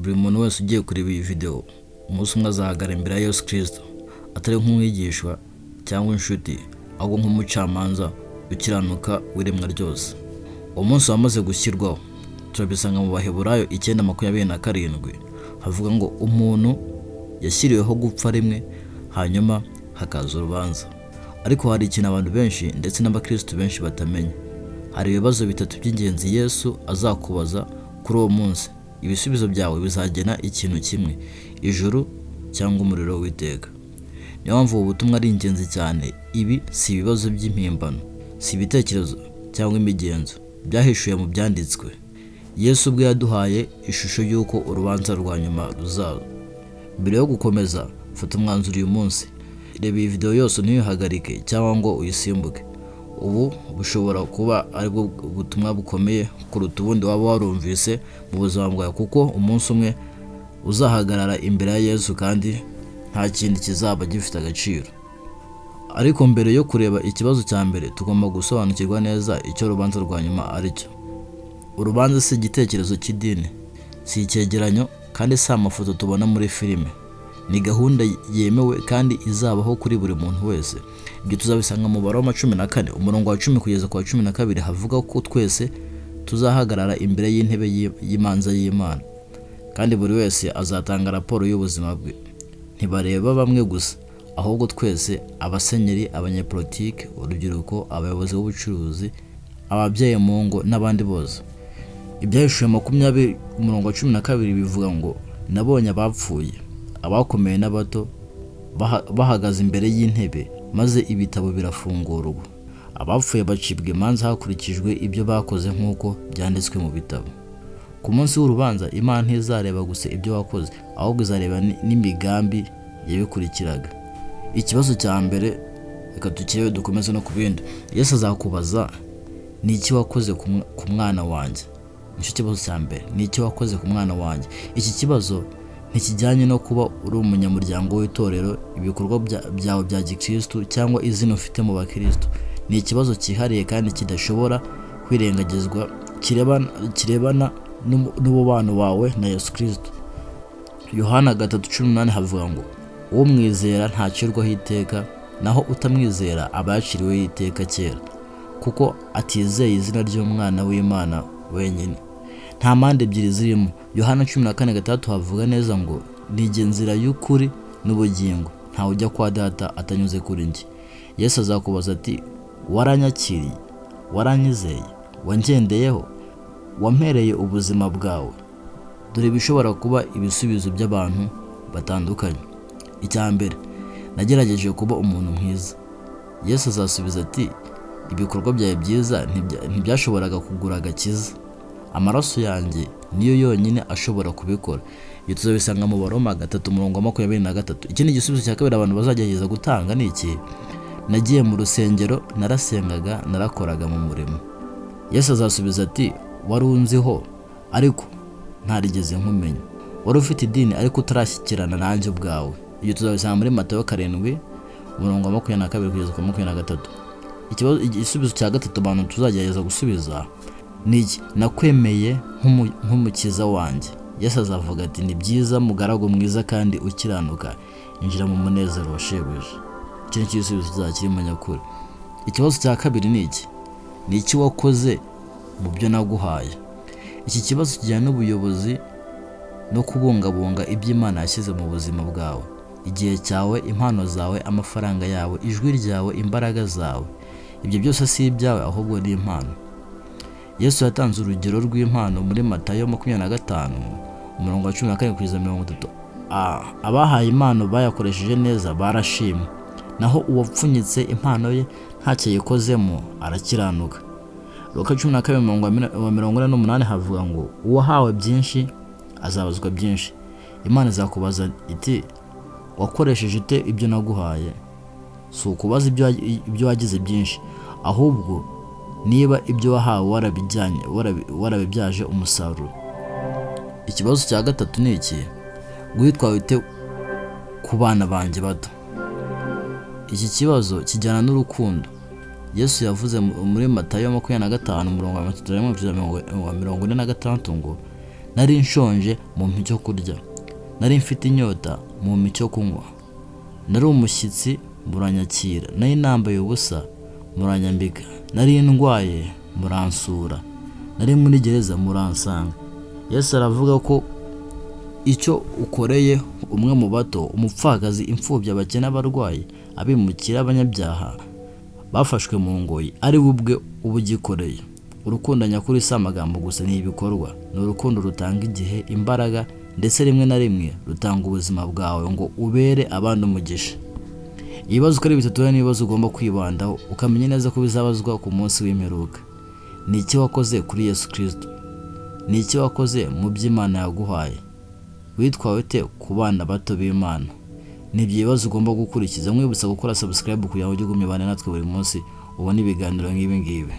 Buri muntu wese ugiye kureba iyi video, umunsi umwe azahagarara imbere ya Yesu Kristo, atari nk'umwigishwa cyangwa inshuti, ahubwo nk'umucamanza ukiranuka w'iremwa ryose. Uwo munsi wamaze gushyirwaho, turabisanga mu Baheburayo 9:27, havuga ngo umuntu yashyiriweho gupfa rimwe, hanyuma hakaza urubanza. Ariko hari ikintu abantu benshi ndetse n'abakristo benshi batamenya. Hari ibibazo bitatu by'ingenzi Yesu azakubaza kuri uwo munsi. Ibisubizo byawe bizagena ikintu kimwe: ijuru cyangwa umuriro w'iteka. Niyo mpamvu ubu butumwa ari ingenzi cyane. Ibi si ibibazo by'impimbano, si ibitekerezo cyangwa imigenzo byahishuwe mu byanditswe. Yesu ubwe yaduhaye ishusho y'uko urubanza rwa nyuma ruzaza. Mbere yo gukomeza, fata umwanzuro uyu munsi. Reba iyi video yose, ntuyuhagarike cyangwa ngo uyisimbuke. Ubu bushobora kuba aribwo butumwa bukomeye kuruta ubundi waba warumvise mu buzima bwawe, kuko umunsi umwe uzahagarara imbere ya Yesu kandi nta kindi kizaba gifite agaciro. Ariko mbere yo kureba ikibazo cya mbere, tugomba gusobanukirwa neza icyo urubanza rwa nyuma ari cyo. Urubanza si igitekerezo cy'idini, si icyegeranyo, kandi si amafoto tubona muri filime. Ni gahunda yemewe kandi izabaho kuri buri muntu wese. Ibyo tuzabisanga mu Baroma 14, umurongo wa 10 kugeza ku wa 12, havuga ko twese tuzahagarara imbere y'intebe y'imanza y'Imana, kandi buri wese azatanga raporo y'ubuzima bwe. Ntibareba bamwe gusa, ahubwo twese: abasenyeri, abanyepolitike, urubyiruko, abayobozi b'ubucuruzi, ababyeyi mu ngo n'abandi bose. Ibyahishuwe 20, umurongo wa 12 bivuga ngo: "Nabonye abapfuye, abakomeye n'abato, bahagaze imbere y'intebe, maze ibitabo birafungurwa. Abapfuye bacibwa imanza hakurikijwe ibyo bakoze nk'uko byanditswe mu bitabo." Ku munsi w'urubanza, Imana ntizareba gusa ibyo wakoze, ahubwo izareba n'imigambi yabikurikiraga. Ikibazo cya mbere reka tukirebe, dukomeze no ku bindi. Yesu azakubaza: "Ni iki wakoze ku mwana wanjye?" Nicyo kibazo cya mbere: "Ni iki wakoze ku mwana wanjye?" Iki kibazo ntikijyanye no kuba uri umunyamuryango w'itorero, ibikorwa byawe bya gikristu cyangwa izina ufite mu bakristu. Ni ikibazo cyihariye kandi kidashobora kwirengagizwa, kirebana n'umubano wawe na Yesu Kristo. Yohana 3:18 havuga ngo: "Umwizera ntacirwaho iteka, naho utamwizera aba yaciriweho iteka kera, kuko atizeye izina ry'Umwana w'Imana wenyine." Nta mpande ebyiri zirimo. Yohana 14:6 havuga neza ngo: "Ni nzira y'ukuri n'ubugingo, ntawe ujya kwa Data atanyuze kuri njye." Yesu azakubaza ati: "Waranyakiriye? Waranyizeye? Wangendeyeho? Wampereye ubuzima bwawe?" Dore ibishobora kuba ibisubizo by'abantu batandukanye. Icya mbere: "Nagerageje kuba umuntu mwiza." Yesu azasubiza ati: "Ibikorwa byawe byiza ntibyashoboraga kugura agakiza. Amaraso yanjye niyo yonyine ashobora kubikora." Ibyo tuzabisanga mu Baroma 3, umurongo wa 23. Ikindi gisubizo cya kabiri abantu bazagerageza gutanga ni iki: "Nagiye mu rusengero, narasengaga, narakoraga mu murimo." Yesu azasubiza ati: "Wari unziho ariko ntarigeze nkumenya. Wari ufite idini ariko utarashyikirana nanjye ubwawe." Ibyo tuzabisanga muri Matayo 7, umurongo wa 22 kugeza ku wa 23. Igisubizo cya gatatu abantu tuzagerageza gusubiza ni iki: "Nakwemeye nk'umukiza wanjye." Yesu azavuga ati: "Ni byiza, mugaragu mwiza kandi ukiranuka, injira mu munezero wa shebuja." Iki ni igisubizo kizaba kirimo nyakuri. Ikibazo cya kabiri ni iki: "Ni iki wakoze mu byo naguhaye?" Iki kibazo kijyana n'ubuyobozi no kubungabunga ibyo Imana yashyize mu buzima bwawe: igihe cyawe, impano zawe, amafaranga yawe, ijwi ryawe, imbaraga zawe. Ibyo byose si ibyawe, ahubwo ni impano. Yesu yatanze urugero rw'impano muri Matayo 25, umurongo wa 14 kugeza 30. Abahaye impano bayakoresheje neza barashimwe, naho uwapfunyitse impano ye ntacyo ayikozemo arakiranuka. Luka 12, umurongo wa 48 havuga ngo: "Uwahawe byinshi azabazwa byinshi." Imana izakubaza iti: "Wakoresheje ute ibyo naguhaye?" Si ukubaza ibyo wagize byinshi, ahubwo niba ibyo wahawe warabibyaje umusaruro. Ikibazo cya gatatu ni iki: "Witwaye ute ku bana banjye bato?" Iki kibazo kijyana n'urukundo. Yesu yavuze muri Matayo 25, umurongo wa 31 kugeza wa 46 ngo: Nari nshonje, mumpa icyo kurya. Nari mfite inyota, mumpa icyo kunywa. Nari umushyitsi, muranyakira. Nari nambaye ubusa, muranyambika. Nari ndwaye, muransura. Nari muri gereza, muransanga. Yesu aravuga ko icyo ukoreye umwe mu bato, umupfakazi, imfubyi, abakene, abarwayi, abimukira, abanyabyaha bafashwe mu ngoyi, ari we ubwe uba ugikoreye. Urukundo nyakuri si amagambo gusa, ni ibikorwa. Ni urukundo rutanga igihe, imbaraga, ndetse rimwe na rimwe rutanga ubuzima bwawe ngo ubere abandi umugisha. Ibibazo uko ari bitatu rero ni ibibazo ugomba kwibandaho, ukamenya neza ko bizabazwa ku munsi w'imperuka. Ni iki wakoze kuri Yesu Kristo? Ni iki wakoze mu byo Imana yaguhaye? Witwaye ute ku bana bato b'Imana? Ni ibyo bibazo ugomba gukurikiza. Nkwibutsa gukora subscribe kugira ngo ujye ugumya ubane natwe buri munsi, ubone ibiganiro nk'ibi ngibi.